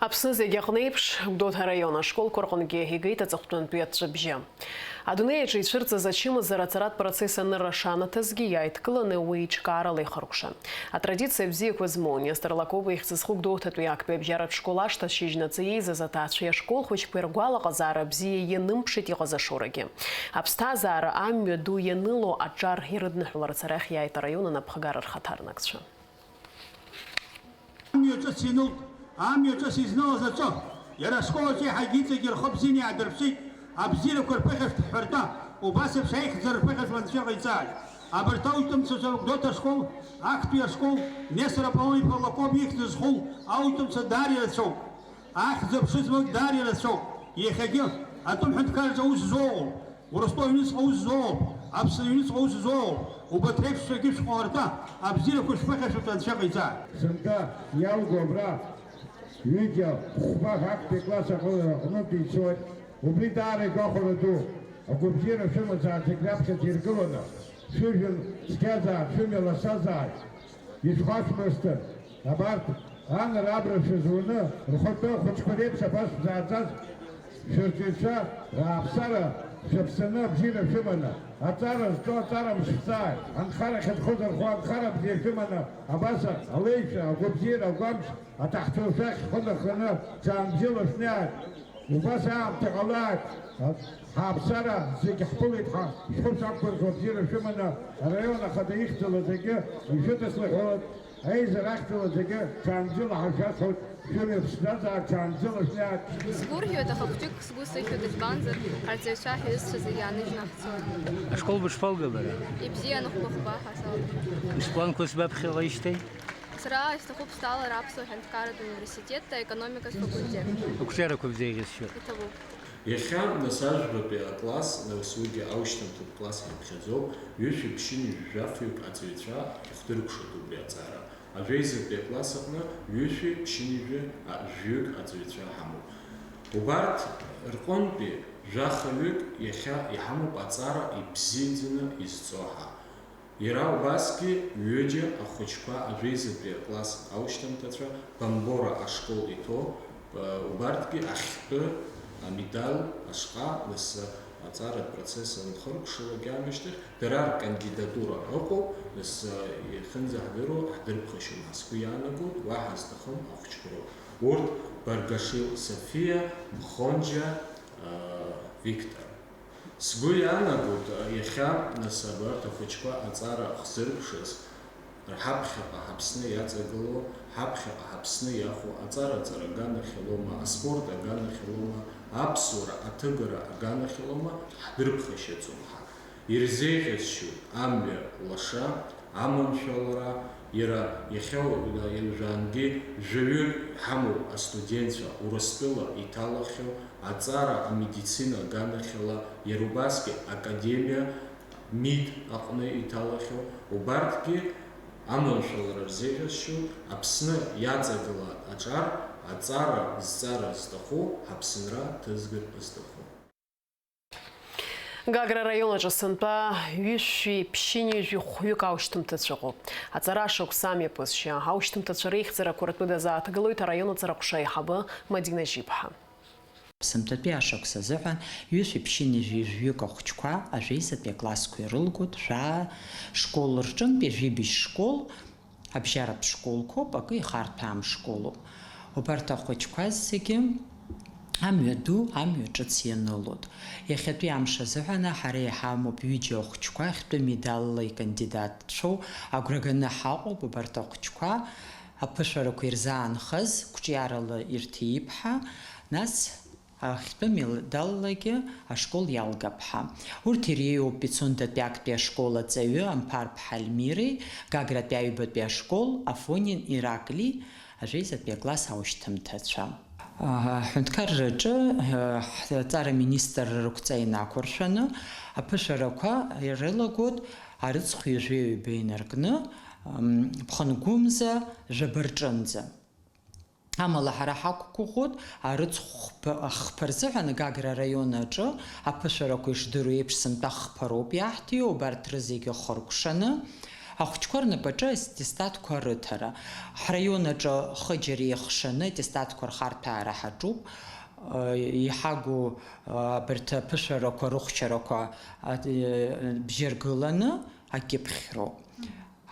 Аԥсны зегь аҟны еиԥш, Гәдоуҭа араион ашколқәа рҟынгьы игеит аҵыхәтәантәи аҵәҵәабжьы. Адунеи аҿы ицәырҵыз ачымазара аҵаратә процесс анырра шанаҭазгьы, иааидкыланы уи еиҿкаарала ихыркәшан. Атрадициа бзиақәа змоу Нестор Лакоба ихьӡ зху Гәдоуҭатәи актәи абжьаратә школ ашҭа шьыжьнаҵы еизаз аҭаацәеи ашколхәыҷқәеи ргәалаҟазаара бзиа ианымԥшит иҟаз ашоурагьы. Аԥсҭазаара амҩа ду ианыло аҿар ирыдныҳәаларц арахь иааит араион анапхгара рхаҭарнакцәа. Амҩа ҿыц ианылт, амҩа ҿыц изнылаз аҿы, иара ашкол аҿы еиҳагьы иҵегьы рхы бзианы иаадырԥшит, абзиарақәа рԥыхьашәҭ ҳҳәарҭа, убас еиԥш аихьӡара рԥыхьашәҭ анцәа иҟаиҵааит. Абарҭ аҩ-ҭымцацәа Гәдоуҭа ашкол, актәи ашкол, Нестор Аполлон-иԥа Лакоба ихьӡ зху аҩ-ҭымца даара ирацәоуп. Ахьӡ-аԥша змоу даара ирацәоуп. Иахьагьы атәым ҳәынҭқарраҿы аус зуоу ыҟоуп. Урыстәыла аҩныҵҟа аус зуоуп, Аԥсны аҩныҵҟа аус зуоуп, убарҭ реиԥшцәагьы шәҟаларҭа, абзиарақәа шәԥыхьашәыртә анцәа иҟаиҵааит. Сынтәа иалго абра ҩыџьа хәба актәи класс аҟны-, аҟнытә ицоит. Убри даара игәахәара ду. Агәабзиара шәымазааит, зегь раԥхьаӡа иргыланы. Шәыжәҩан цқьазааит, шәымҩа ласазааит. Ишәхашәмыршҭын, абарҭ анра-абра шәызуны, рхәыҷы-, рхәыҷқәа реиԥш абас шәзааӡаз шәырҵаҩцәа рааԥсара шәаԥсаны абзиара шәыманы, аҵара зҵо аҵара мшәҵааит, анхара ахьынхоз архәы анхара бзиа шәыманы, абас алеишәа, агәабзиара, агәамч аҭаҳцәа шәахь шәхы нарханы ҽаанбжьыла шәнеиааит. Убас аамҭа ҟалааит, ҳааԥсара зегь ҳԥылеит ҳәа шәхы шәақәгәырӷьо абзиара шәыманы, араион ахада ихьӡала зегьы ишәыдыслаҳәалак, аизара ахьӡала зегьы ҽаанбжьыла ҳашәасҳәоит, шәымҩа ԥшӡазааит, ҽаанбжьыла шәнеиааит. Сгәырӷьоит, аха хәҷык сгәы сыхьуеит, избанзар, арҵаҩцәа ҳҩызцәа зегьы ааныжьны ҳцоит. Ашкол бышԥалга бара? Ибзиан, хәба-хәба ҳасалгеит. Ишпланқәа сбаԥхьаҟаижьҭеи? Сара исҭахуп сҭалар Аԥсуа ҳәынҭқарратә университет аекономикатә факультет. Ақәҿиарақәа бзеиӷьасшьоит. Иҭабуп. Иахьа, нас, ажәбатәи акласс, нас уигьы аушьҭымҭатә класс иаԥхьаӡоуп, ҩышәи ԥшьынҩажәи жәафҩык аҵаҩцәа иахдыркәшоит убри аҵара. Ажәеизатәи акласс аҟны ҩышәи ԥшьынҩажәи жәаҩык аҵаҩцәа ҳамоуп. Убарҭ рҟынтәи жәахаҩык иахьа иҳамоуп аҵара ибзиаӡаны изҵо ҳәа. Иара убасгьы ҩыџьа ахәыҷқәа ажәеизатәи акласс аушьҭымҭацәа Бамбора ашкол иҭоу, убарҭгьы ахьтәы амедал ашҟа, нас, аҵаратә процесс анхыркәшалак аамышьҭахь, дара ркандидатура ыҟоуп, нас, иахьынӡаҳдыруа ҳдырԥхашьон ҳәа сгәы иаанагоит, уаҳа зҭахым ахәыҷқәа роуп. Урҭ Баргашил Софиа, Мхонџьа, а, Виктор. Сгәы иаанагоит, иахьа, нас, абарҭ ахәыҷқәа аҵара хзыркәшаз, ҳаԥхьаҟа ҳаԥсны иаҵагылоу, ҳаԥхьаҟа ҳаԥсны иахәо аҵара-ҵара аганахьалома, аспорт аганахьалома, аԥсуара аҭыгара аганахьалома, ҳдырԥхашьаӡом ҳа. Ирзеиӷьасшьоит амҩа лаша, аманшәалара, иара иахьа уажәангьы жәаҩык ҳамоуп астудентцәа Урыстәыла иҭалахьоу аҵара амедицина аганахьала, иара убасгьы академиа, МИД аҟны иҭалахьоу, убарҭгьы аманшәалара рзеиӷьасшьоит, Аԥсны иаҵагыла аҿар, аҵара зҵара зҭаху, ҳаԥсынра ҭызгар зҭаху. Гагра араион аҿы сынтәа ҩышәи ԥшьынҩажәи хәҩык аушьҭымҭацәа ыҟоуп. Аҵара ашықәс амҩаԥысшьа, аушьҭымҭацәа реихьӡарақәа ртәы дазааҭгылоит араион аҵара ҟәша аиҳабы Мадина Жьиԥҳа. Сынтәатәи ашықәс азыҳәан ҩышәи ԥшьынҩажәи жәаҩык ахәыҷқәа ажәеизатәи аклассқәа ирылгоит, шәаа школ рҿынтәи, жәибжь школ, абжьаратә школқәоуп, акы ихарҭәаам школуп. Убарҭ ахәыҷқәа зегьы амҩа ду, амҩа ҿыц ианылоит. Иахьатәи амш азыҳәан ҳара иҳамоуп ҩыџьа ахәыҷқәа ахьтәы медалла икандидатцәоу, агәра ганы ҳаҟоуп убарҭ ахәыҷқәа аԥышәарақәа ирзаанхаз, қәҿиарала ирҭиип ҳәа, нас, ахьтәы медаллагьы ашкол иалгап ҳәа. Урҭ иреиуоуп Пицундатәи актәи ашкол аҵаҩы Амԥарԥҳа Альмиреи, Гагратәи аҩбатәи ашкол Афонин Ираклии, ажәеизатәи акласс аушьҭымҭацәа. Аҳәынҭқарраҿы, ҳҵара министр рықәҵа инақәыршәаны, аԥышәарақәа ирылагоит арыцхә ҩажәи ҩба инаркны, м, ԥхынгәымза жәаба рҿынӡа. Амала ҳара ҳақәгәыӷуеит, арыцхә хԥа, хԥа рзыҳәан Гагра араион аҿы аԥышәарақәа ишдыру еиԥш сынтәа хԥа роуп иаҳҭиуа, убарҭ рызегьы хыркәшаны, ахәыҷқәа рнапаҿы аттестатқәа рыҭара. Ҳраион аҿы хыџьара еихшаны аттестатқәа рхарҭәаара ҳаҿуп. Иҳагу абарҭ аԥышәарақәа рыхәшьарақәа бжьаргыланы акьыԥхьроуп.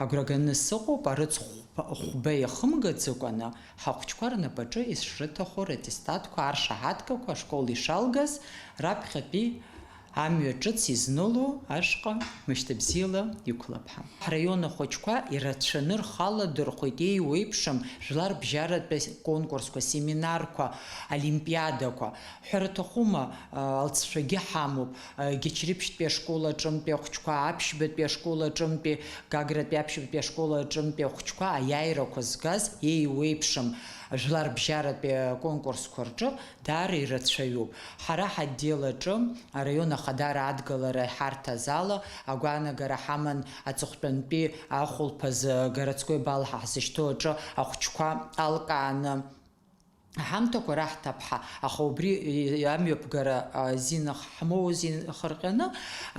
Агәра ганы сыҟоуп, арыцхә хәба иахымгаӡакәаны, ҳахәыҷқәа рнапаҿы ишрыҭаху раттестатқәа, аршаҳаҭгақәа ашкол ишалгаз, раԥхьатәи амҩа ҿыц изныло ашҟа мышьҭабзиала иқәлап ҳәа. Ҳраион ахәыҷқәа ирацәаны рхала дырхәеит, еиуеиԥшым жәларбжьаратәи конкурсқәа, семинарқәа, олимпиадақәа. Ҳәара аҭахума, алҵшәагьы ҳамоуп, Гьачрыԥшьтәи ашкол аҿынтәи ахәыҷқәа, аԥшьбатәи ашкол аҿынтәи, Гагратәи аԥшьбатәи ашкол аҿынтәи ахәыҷқәа аиааирақәа згаз еиуеиԥшым жәларбжьаратәи аконкурсқәа рҿы даара ирацәаҩуп. Ҳара ҳотдел аҿы араион ахадара адгалара иҳарҭаз ала агәаанагара ҳаман аҵыхәтәантәи ахәылԥаз городской бал ҳа ҳзышьҭоу аҿы ахәыҷқәа алкааны Аҳамҭақәа раҳҭап ҳәа, аха убри, э, амҩаԥгара, а, азин ах-, ҳмоуз инхырҟьаны,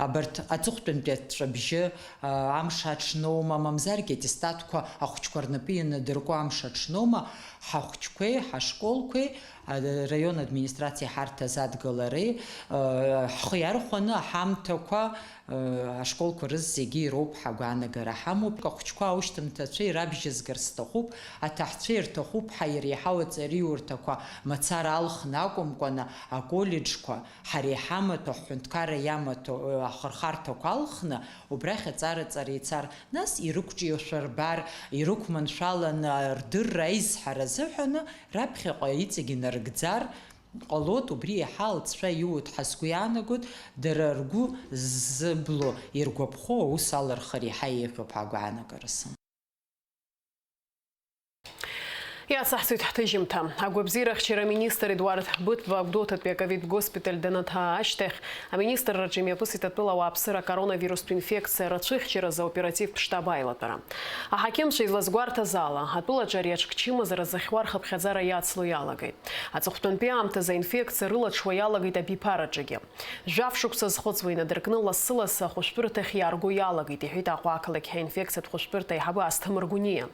абарҭ аҵыхәтәантәи аҵәҵәабжьы, а, амш аҽноума, мамзаргьы аттестатқәа ахәыҷқәа рнапы ианадырку амш аҽноума, ҳахәыҷқәеи, ҳашколқәеи, а, раион администрациеи ҳарҭ азадгалареи, а, ҳхы иархәаны аҳамҭақәа, Ашколқәа рызегьы ироуп ҳәа агәаанагара ҳамоуп. Ахәыҷқәа аушьҭымҭацәа ирабжьазгар сҭахуп, аҭаҳцәа ирҭахуп ҳәа иреиҳау аҵараиурҭақәа мацара алхны акәымкәаны, аколлеџьқәа, ҳара иҳамаҭәа, ҳҳәынҭқарра иамаҭәа, ахырхарҭақәа алхны, убрахь аҵара-ҵара ицар, нас ирықәҿиошәа рбар, ирықәманшәаланы рдырра аизҳара азыҳәаны, раԥхьаҟа иҵегь инарыгӡар, Ҟалоит, убри иаҳа алҵшәа иуеит ҳәа сгәы иаанагоит, дара ргәы ззыбло иргәаԥхо аус алырхыр иаҳа еиӷьуп ҳәа агәаанагара сымоуп. Иацаҳҵоит ҳҭыжьымҭа. Агәабзиарахьчара аминистр Едуард Быҭәба агәдоуҭатәи аковид госпиталь данаҭаа ашьҭахь, аминистрраҿы имҩаԥысит атәыла ауааԥсыра акоронавирустә инфекциа рацәыхьчаразы аоперативтә штаб аилатәара. Аҳақьымцәа излазгәарҭаз ала, атәылаҿы ари аҽкчымазара зыхьуа рхыԥхьаӡара иацло иалагеит. Аҵыхәтәантәи аамҭазы аинфекциа рылаҽуа иалагеит абиԥараҿгьы. Жәаф шықәса зхыҵуа инадыркны, лассы-лассы ахәышәтәырҭахь иаарго иалагеит, иҳәеит Аҟәа ақалақь аинфекциатә хәышәтәырҭа аиҳабы Асҭамыр Гәыниа.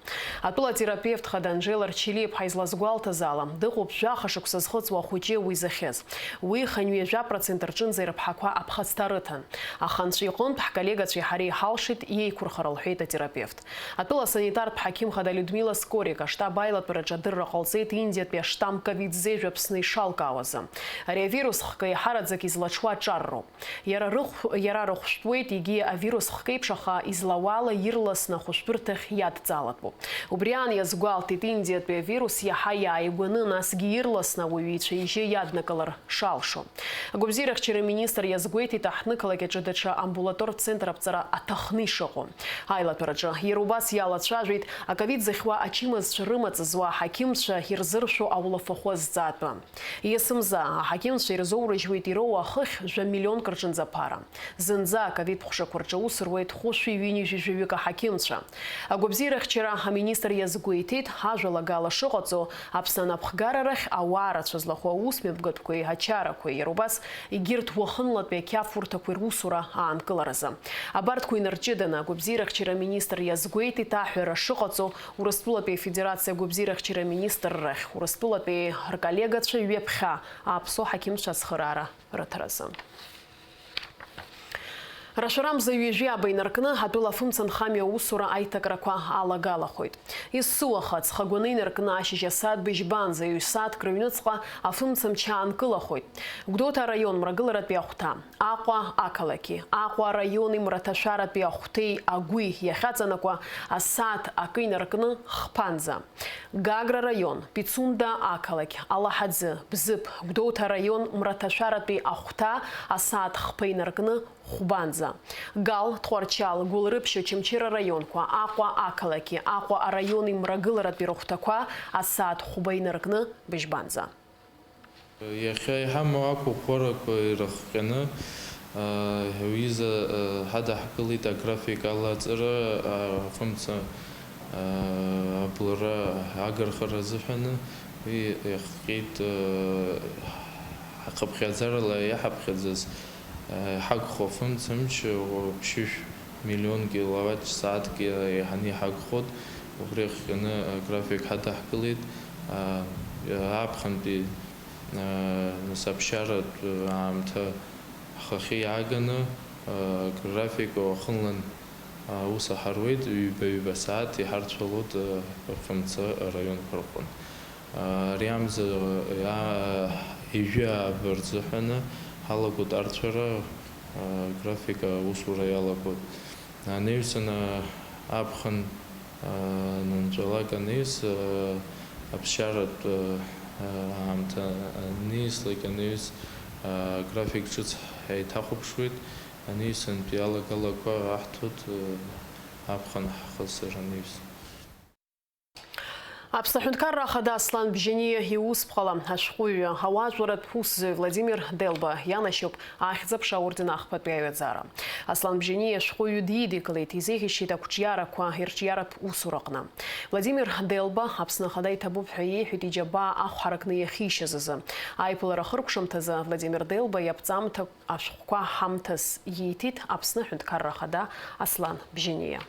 Атәыла атерапевт хада Анжела Рч- Џьелиаԥҳа излазгәалҭаз ала, дыҟоуп жәаха шықәса зхыҵуа ахәыҷы уи захьыз. Уи хынҩажәа процент рҿынӡа ирыԥҳақәа аԥхасҭа рыҭан. Аха анцәа иҟынтә ҳколлегацәеи ҳареи иҳалшеит иеиқәырхара, лҳәеит атерапевт. Атәыла асанитартә ҳақьым хада Людмила Скорик аштаб аилатәараҿы адырра ҟалҵеит Индиатәи аштамм ковид зежә Аԥсны ишалкаауазы. Ари авирус хкы еиҳараӡак излаҽуа аҿар роуп. Иара рыхә-, иара рыхәшәтәуеит, егьи авирус хкеиԥш, аха излауала ирласны ахәышәтәырҭахь иадҵаалатәуп. Убри аан иазгәалҭеит Индиатәи авирус иаҳа иааигәаны, насгьы ирласны ауаҩы ицәа-ижьы иаднакылар шалшо. Агәабзиарахьчара министр иазгәеиҭеит аҳҭнықалақь аҿы даҽа амбулатортә центр аԥҵара аҭахны ишыҟоу. Аилатәараҿы иара убас иалацәажәеит аковид зыхьуа ачымазцәа рымаҵ зуа аҳақьымцәа ирзыршәо аулафахәы азҵаатәы. Есымза, аҳақьымцәа ирзоурыжьуеит ироуа ахыхь жәа миллионк рҿынӡа аԥара. Зынӡа аковид ҟәшақәа рҿы аус руеит хәышәи ҩынҩажәи жәаҩык аҳақьымцәа. Агәабзиарахьчара аминистр иазгәеиҭеит, ажәалагала шыҟаҵо, Аԥсны анапхгара рахь ауаа рацәа злахәу аусмҩаԥгатәқәеи ачарақәеи, иара убас егьырҭ уахынлатәи ақьафурҭақәеи русура аанкыларазы. Абарҭқәа инарҷыданы агәабзиарахьчара аминистр иазгәеиҭеит аҳәара шыҟаҵо Урыстәылатәи Афедерациа агәабзиарахьчара аминистррахь, Урыстәылатәи рколлегацәа ҩаԥхьа аԥсуа ҳақьымцәа ацхыраара рыҭаразы. Рашәарамза ҩажәи ааба инаркны атәыла афымца нхамҩа аусура аиҭакрақәа алагалахоит. Есыуаха ҵхагәаны инаркны ашьыжь асааҭ быжьбанӡа ҩ-сааҭк рыҩныҵҟа афымцамч аанкылахоит. Гәдоуҭа араион мрагыларатәи ахәҭа, Аҟәа ақалақьи, Аҟәа араиони мраҭашәаратәи ахәҭеи агәи иахьаҵанакуа асааҭ акы инаркны хԥанӡа. Гагра араион, Пицунда ақалақь, Алаҳаӡы, Бзыԥ, Гәдоуҭа араион мраҭашәаратәи ахәҭа асааҭ хԥа инаркны хәбанӡа. Гал, Тҟәарчал, Гәылрыԥшь, Очамчыра араионқәа, Аҟәа ақалақьи, Аҟәа араиони мрагыларатәи рыхәҭақәа асааҭ хәба инаркны быжьбанӡа. Иахьа иҳамоу ақәыӷәӷәарақәа ирыхҟьаны, аа, уҩыза, аа, ҳадаҳкылеит аграфик алаҵара, аа, афымца, аа, аблра агархара азыҳәаны. Уи иахҟьеит, аа, ҳхыԥхьаӡарала иаҳаԥхьаӡаз, аа, иҳагхо афымцамч ԥшьышә миллион киловатт сааҭк иаҳаны иҳагхоит. Убри ахҟьаны аграфик ҳадаҳкылеит. Аа, аԥхынтәи, аа, нас аԥсшьаратә аамҭа ҳхахьы иааганы, аа, аграфик уахынлан, аа, аус аҳаруеит, ҩба-ҩба сааҭ иҳарцәалоит, аа, афымца араионқәа рҟынтә. Ари амза, аа, ҩажәи ааба рзыҳәаны ҳалагоит арцәара, аа, график аусура иалагоит. Анаҩсан, аа, аԥхын, аа, нынҵәалак анаҩс, аа, аԥсшьаратә, аа, аамҭа анаҩслак анаҩс, аа, график ҿыц ҳаиҭахәаԥшуеит. Анаҩсантәи алагалақәа аҳҭоит, аа, аԥхын ҳхысыр анаҩс. Аԥсны аҳәынҭқарра ахада Аслан Бжьаниа иусԥҟала ашәҟәыҩҩы, ауаажәларратә усзуҩ Владимир Делба ианашьоуп Ахьӡ-аԥша аорден ахԥатәи аҩаӡара. Аслан Бжьаниа ашәҟәыҩҩы дидикылеит, изеиӷьасшьеит ақәҿиарақәа ирҿиаратә усураҟны. Владимир Делба Аԥсны ахада иҭабуп ҳәа иеиҳәеит иџьабаа ахә ҳаракны иахьишьаз азы. Аиԥылара ахыркәшамҭазы Владимир Делба иаԥҵамҭа ашәҟәқәа ҳамҭас ииҭеит Аԥсны аҳәынҭқарра ахада Аслан Бжьаниа.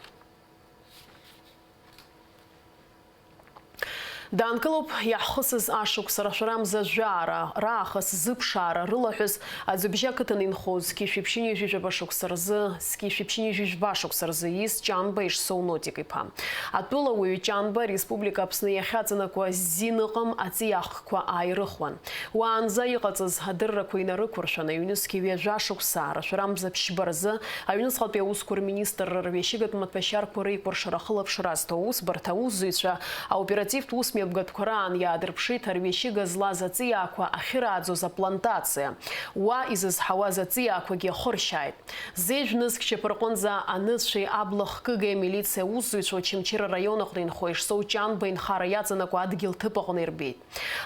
Даанкылоуп иаҳхысыз ашықәс рашәарамза жәаара, раахыс зыԥшаара рылаҳәыз Аӡҩыбжьа ақыҭан инхоз зқьи жәшәи ԥшьынҩажәи жәаба шықәса рзы, зқьи жәшәи ԥшьынҩажәи жәба шықәса рзы ииз Ҷанба Ишсоу Нотик иԥа. Атәылауаҩ Ҷанба ареспублика Аԥсны иахьаҵанакуа зин ыҟам аҵиаахкқәа ааирыхуан. Уаанӡа иҟаҵаз адыррақәа инарықәыршәан, аҩнызқьи ҩажәа шықәса рашәарамза ԥшьба рзы Аҩныҵҟатәи аусқәа рминистрра рҩашьыгатә маҭәашьарқәа реикәыршара ахылаԥшра азҭо аусбарҭа аусзуҩцәа аоперативтә усмҩаԥгатәқәа раан иаадырԥшит арҩашьыга злаз аҵиаақәа ахьырааӡоз аплантациа. Уа изызҳауаз аҵиаақәагьы хыршьааит. Зежә нызқь шьапы рҟынӡа аныцәеи абла хкыгеи амилициа аусзуҩцәа Очамчыра араион аҟны инхо Ишсоу Ҷанба инхара иаҵанакуа адгьыл ҭыԥ аҟны ирбеит.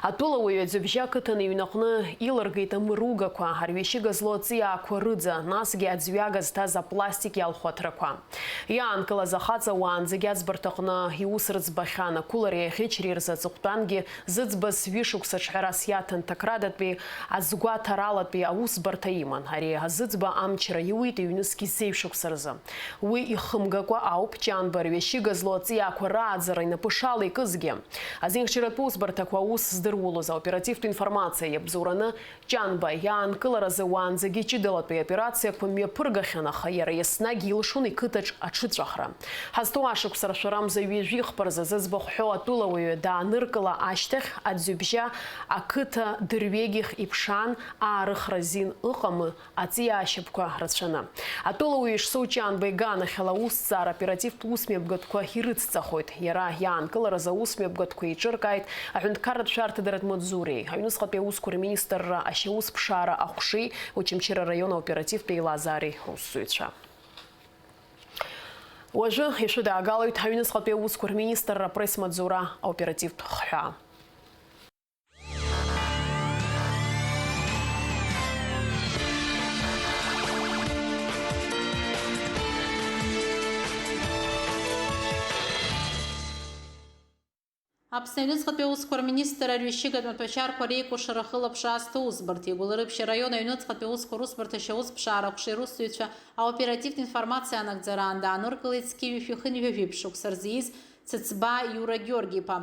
Атәылауаҩ Аӡҩыбжьа ақыҭан иҩнаҟны илыргеит амыругақәа, арҩашьыга злоу аҵиаақәа рыӡа, насгьы аӡҩага зҭаз апластик иалху аҭрақәа. Иаанкылаз ахаҵа уаанӡагь аӡбарҭаҟны иус рыӡбахьан, ақәылареи аӷьычреи Аҵыхәтәангьы зыӡбаз ҩышықәса ҿҳәарас иаҭан, Ҭакрадатәи азгәаҭаралатәи аусбарҭа иман. Ари азыӡба амчра иуит ҩнызқь зеижә шықәса рзы. Уи ихымгакәа ауп Ҷанба рҩашьыга злоу аҵиаақәа рааӡара инапы шалеикызгьы. Азинхьчаратә усбарҭақәа аус здырулоз аоперативтә информациа иабзоураны Ҷанба иаанкыларазы уаанӡагьы ҷыдалатәи аоперациақәа мҩаԥыргахьан, аха иара еснагь илшон иқыҭаҿ аҽыҵәахра. Ҳазҭоу ашықәс рашәарамза ҩажәи хԥа рзы зыӡбахә ҳәоу атәылауаҩы дааныркыла ашьҭахь, аӡҩыбжьа ақыҭа дырҩегьых иԥшаан, аарыхра азин ыҟамы, аҵиаашьапқәа рацәаны. Атәылауаҩы Шсоу Ҷанба иганахьала аусҭҵаара оперативтә усмҩаԥгатәқәа ирыцҵахоит. Иара иаанкыларазы аусмҩаԥгатәқәа еиҿыркааит аҳәынҭқарратә шәарҭадаратә маҵзуреи, аҩныҵҟатәи аусқәа рминистрра ашьаусԥшаара аҟәшеи Очамчыра араион аоперативтә еилазаареи аусзуҩцәа. Уажәы ишәыдаагалоит аҩныҵҟатәи аусқәа рминистрра апресс-маҵзура аоперативтә хҳәаа. Аԥсны аҩныҵҟатәи аусқәа рминистр арҩашьыгатә маҭәашьарқәа реикәыршара ахылаԥшра азҭо усбарҭа Гәылрыԥшь араион аҩныҵҟатәи аусқәа русбарҭа ашьаусԥшаара аҟәшеи русзуҩцәа аоперативтә информациа анагӡараан дааныркылеит зқьи жәшәи хынҩажәи жәиԥшь шықәса рзы ииз Цыцбаа Иура Георги-иԥа.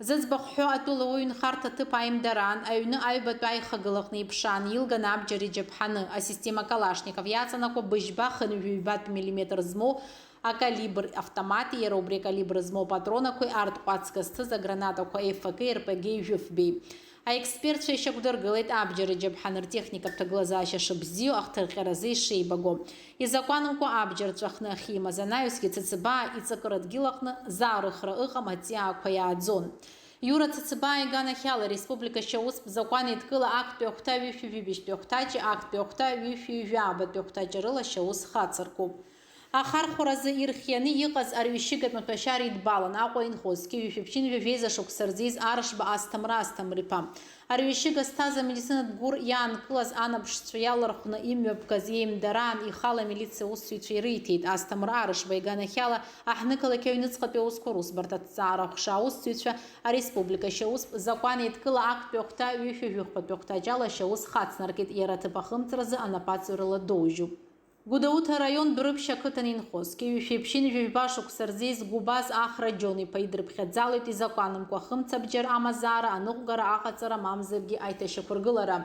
Зыӡбахә ҳәо атәылауаҩ нхарҭа ҭыԥ аимдараан аҩны аҩбатәи аихагылаҟны иԥшаан, илганы абџьар иџьаԥҳаны, асистема Калашников иаҵанакуа быжьба хынҩажәи ҩбатәи миллиметр змоу акалибр автомати, иара убри акалибр змоу апатронақәеи арҭ ҟәацга зҭыз агранатақәа Ф К, Р П Г-и жәыфбеи. Аекспертцәа ишьақәдыргылеит абџьар иџьаԥҳаны ртехникатә ҭагылазаашьа шыбзиоу, ахҭырҟьаразы ишеибаго. Изакәанымкәа абџьар ҵәахны ахьимаз анаҩсгьы Цыцыбаа иҵакыра дгьыл аҟны заарыхра ыҟам, аҵиаақәа иааӡон. Иура Цыцыбаа иганахьала ареспублика ашьаустә закәан еидкыла актәи ахәҭа ҩышәи жәибжьтәи ахәҭаҷи актәи ахәҭа ҩышәи жәаабатәи ахәҭаҷи рыла ашьаус хацыркуп. Ахархәаразы ирхианы иҟаз арҩашьыгатә маҭәашьар идбалан Аҟәа инхоз зқьи жәшәи ԥшьынҩажәи жәеиза шықәса рзы ииз Арышба Асҭамыр Асҭамыр-иԥа. Арҩашьыга зҭаз амедицинатә гәыр иаанкылаз анаԥшцәа иалархәны имҩаԥгаз иеимдараан ихала амилициа аусзуҩцәа ирыиҭеит. Асҭамыр Арышба иганахьала аҳҭнықалақь аҩныҵҟатәи аусқәа русбарҭа аҭҵаара аҟәша аусзуҩцәа ареспублика ашьаустә закәан еидкыла актәи ахәҭа ҩышәи жәохәбатәи ахәҭаҷ ала ашьаус хацнаркит, иара аҭыԥ ахымҵразы анапаҵаҩрала доужьуп. Гәдоуҭа араион Дәрыԥшь ақыҭан инхоз, зқьи жәшәи ԥшьынҩажәи жәба шықәса рзы ииз Гәыбаз Ахра Џьон-иԥа идырԥхьаӡалоит изакәанымкәа ахымцабџьар амазаара, аныҟәгара, аҟаҵара, мамзаргьы аиҭашьақәыргылара.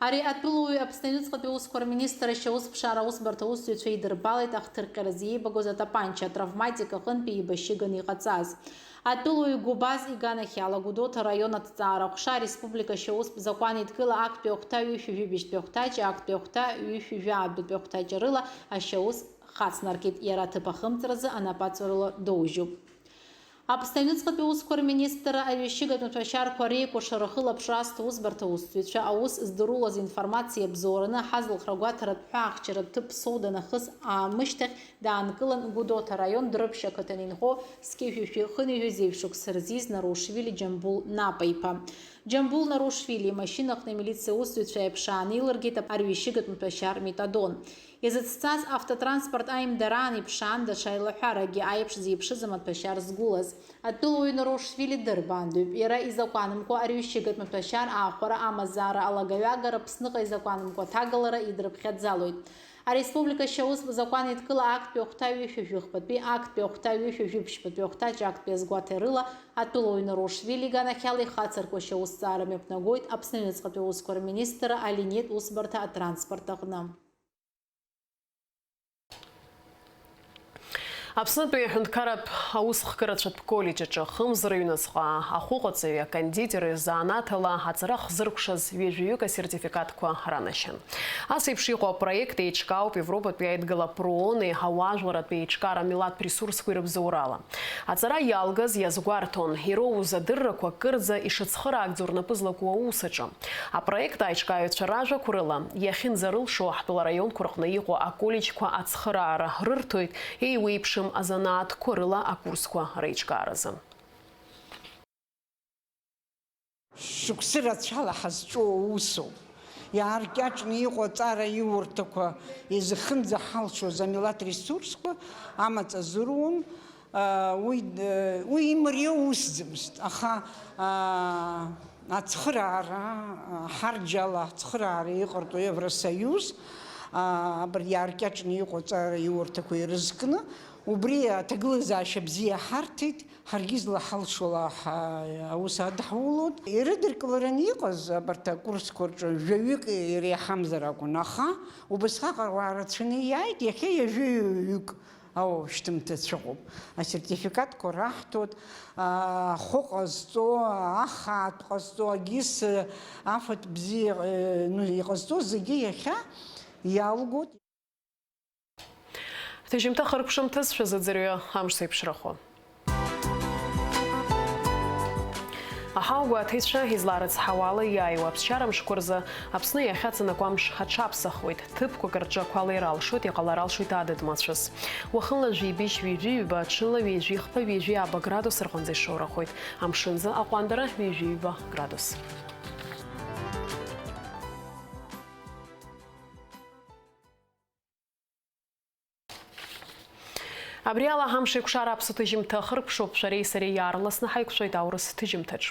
Ари атәылауаҩ Аԥсны аҩныҵҟатәи аусқәа рминистр ашьаусԥшаара аусбарҭа аусзуҩцәа идырбалеит ахҭырҟьаразы иеибагоз атапанча атравматика аҟынтәи еибашьыганы иҟаҵаз. Атәылауаҩ Гәыбаз иганахьала Гәдоуҭа араион аҭҵаара аҟәша ареспублика ашьаустә закәан еидкыла актәи ахәҭа ҩышәи жәибжьтәи ахәҭаҷи актәи ахәҭа ҩышәи жәаатәи ахәҭаҷи рыла ашьаус хацнаркит, иара аҭыԥ ахымҵразы анапаҵаҩрала доужьуп. Аԥсны аҩныҵҟатәи аусқәа рминистрра арҩашьыгатә маҭәашьарқәа реикәыршара ахылаԥшра азҭо усбарҭа аусзуҩцәа аус здырулаз информациа иабзоураны аҳазылхра гәаҭаратә ҳәаахьчаратә ҭыԥ Соу данахыс аамышьҭахь даанкылан Гәдоуҭа араион Дәрыԥшь ақыҭан инхо зқьи жәшәи хынҩажәи жәеиза шықәса рзы ииз Нарушвили Џьамбул Напа-иԥа. Џьамбул Нарушвили имашьынаҟны амилициа усзуҩцәа иааиԥшааны илыргеит арҩашьыгатә маҭәашьар метадон. Изыцҵаз автотранспорт аимдараан иԥшаан даҽа еилаҳәаракгьы аиԥш зеиԥшыз амаҭәашьар згәылаз. Атәылауаҩ Нарушвили дырбаандоуп. Иара изакәанымкәа арҩашьыгатә маҭәашьар аахәара, амазаара, алагаҩагара, Аԥсныҟа изакәанымкәа аҭагалара идырԥхьаӡалоит. Ареспублика ашьаустә закәан еидкыла актәи ахәҭа ҩышәи жәохәбатәи, актәи ахәҭа ҩышәи жәиԥшьбатәи ахәҭаҷ актәи азгәаҭеи рыла атәылауаҩ Нарушвили иганахьала ихацырку ашьаусҭҵаара мҩаԥнагоит Аԥсны аҩныҵҟатәи аусқәа рминистрра алинеитә усбарҭа атранспорт аҟны. Аԥснытәи аҳәынҭқарратә аусхкырацәатә коллеџь аҿы ахымз рыҩныҵҟа ахәыҟаҵаҩи акондитери рзанааҭ ала аҵара хзыркәшаз ҩажәаҩык асертификатқәа ранашьан. Ас еиԥш иҟоу апроект еиҿкаауп Европатәи аидгыла ПРООН-и ауаажәларратә еиҿкаара амилаҭтә ресурсқәеи рыбзоурала. Аҵара иалгаз иазгәарҭон, ироуз адыррақәа кырӡа ишыцхыраагӡо рнапы злаку аус аҿы. Апроект аиҿкааҩцәа ражәақәа рыла, иахьынӡарылшо, ҳтәыла раионқәа рҟны иҟоу аколлеџьқәа ацхыраара рырҭоит, еиуеиԥшым азанааҭқәа рыла акурсқәа реиҿкааразы. Шықәсы рацәала ҳазҿу аусоуп. Иааркьаҿны иҟоу аҵара иурҭақәа изахынӡаҳалшоз амилаҭ ресурсқәа амаҵ азыруун, Уи, уи имариоу усӡамызт, аха ацхыраара, ҳарџьала ацхыраара иҟарҵо Евросоиуз, абри иааркьаҿны иҟоу аҵара иурҭақәа ирызкны, убри аҭагылазаашьа бзиа ҳарҭеит, ҳаргьы излаҳалшо ала ҳа-, аус адаҳулоит. Ирыдыркылараны иҟаз абарҭ акурсқәа рҿы жәаҩык иреиҳамзар акәын, аха убасҟак ауаа рацәаны иааит, иахьа ҩажәаҩык. Аушьҭымҭа цәыҟоуп. Асертификатқәа раҳҭоит, ахәы ҟазҵо, ахаатә ҟазҵо, агьыс, афатә бзиа, ну, иҟазҵо зегьы иахьа иалгоит. Ҭыжьымҭа хыркәшамҭаз шәазыӡырҩы амш зеиԥшрахо. Аҳауа гәаҭеицәа изларыцҳауала иааиуа аԥсшьара мшқәа рзы Аԥсны иахьаҵанакуа амш аҽаԥсахуеит, ҭыԥқәак рҿы ақәа леира алшоит, иҟалар алшоит адыд мацәыс. Уахынла жәибжь ҩажәи ҩба, ҽынла ҩажәи хԥа, ҩажәи ааба градус рҟынӡа ишоурахоит, амшынӡы аҟәандара ҩажәи ҩба градус. Абри ала ҳамш еиқәшара аԥсуа ҭыжьымҭа ахыркәшоуп, шәареи сареи иаарласны ҳаиқәшәоит аурыс ҭыжьымҭаҿ.